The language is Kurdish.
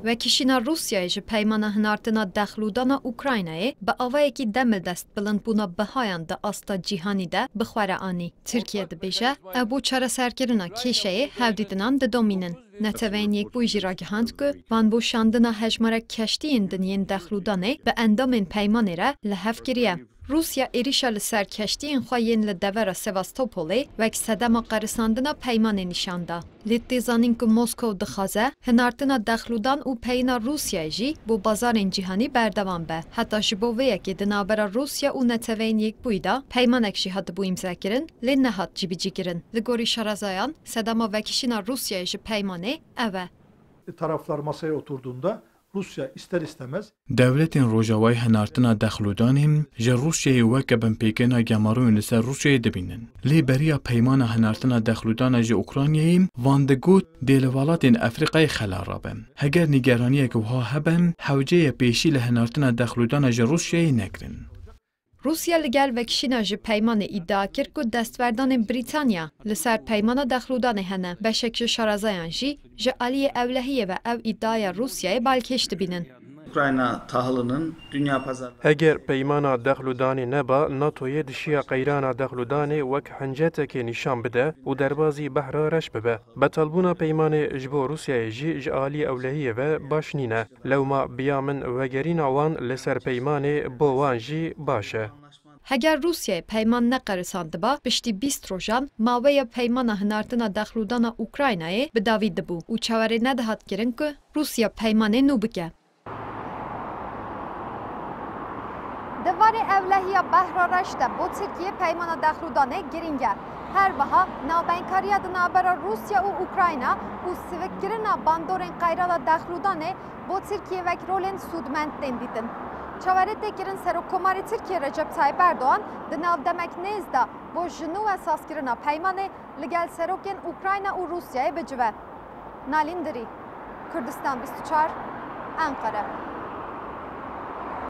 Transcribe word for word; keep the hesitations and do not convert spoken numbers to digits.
Vekişîna Rûsyayê ji peymana hinartina dexlûdana Ukraynayê bi awayekî demildest bilindbûna bihayan di asta cîhanî de bi xwe re anî. Tirkiye dibêje, ew bo çareserkirina kêşeyê hevdîtinan didomînin. Neteweyên Yekbûyî jî ragihand ku vanboşandina hejmarek keştiyên din yên dexlûdanê bi endamên peymanê re li hev kiriye. Rûsya êrîşa li ser keştiyên xwe yên li devera Sevastopolê wek sedema qerisandina peymanê nîşan da. Lê tê zanîn ku Moskow dixwaze hinartina dexlûdan û peyina Rûsyayê jî bo bazarên cîhanî berdewam be. Heta ji bo vê yekê di navbera Rûsya û Neteweyên Yekbûyî de peymanek jî hatibû îmzekirin, lê nehat cîbicîkirin. Li gorî şarezayan, sedema vekişîna Rûsyayê ji peymanê ev e. Taraflar masaya oturduğunda Rusya ister istemez Dewletên Rojavayê hinartina dexlûdanê ji Rûsyayê weke binpêkirina gemarûyên li ser Rûsyayê dibînin. Lê beriya peymana hinartina dexlûdana ji Ukraynayê van digot dê li welatên Efrîqayê xela rabe. Heger nîgeraniyek wiha hebe, hewce ye pêşî li hinartina dexlûdana ji Rûsyayê negirin. Rûsya li gel vekişîna ji peymanê îdia kir ku destverdanên Brîtanya li ser peymana dexlûdanê hene. Beşek ji şarezayan jî ji aliyê ewlehiyê ve ev îdiaya Rûsyayê balkêş dibînin. Ukrayna tahılının dünya pazarlarında Heger peymana dexlûdanê neba, NATOyê dişiya qeyrana dexlûdanê wek hincetekê nîşan bide û derbazî Behra Reş bibe. Betalbûna peymanê ji bo Rûsyayê jî ji alî ewlehiyê ve baş nîne. Lewma bi ya min vegerîna wan li ser peymanê bo wan jî baş e. Heger Rûsyayê peyman neqerisandiba, piştî bîst rojan maweya peymana hinartina dexlûdana Ukraynayê bi dawî dibû û çaverê nedihat kirin ku Rûsya peymanê nû bike. Di warê ewlehiya Behra Reş de bo Tirkiyê peymana dexlûdanê girîng e. Her wiha navbenkariya di navbera Rûsya û Ukrayna û sivikkirina bandorên qeyrana dexlûdanê bo Tirkiyê wek rolên sûdmend tên dîtin. Çaverê tê kirin Serokkomarê Tirkiyê Recep Tayyip Erdogan di nav demek nêz de bo ji nû esaskirina peymanê li gel serokên Ukrayna û Rûsyayê bicive. Nalîn Dirî, Kurdistan bîst û çar, Enqere.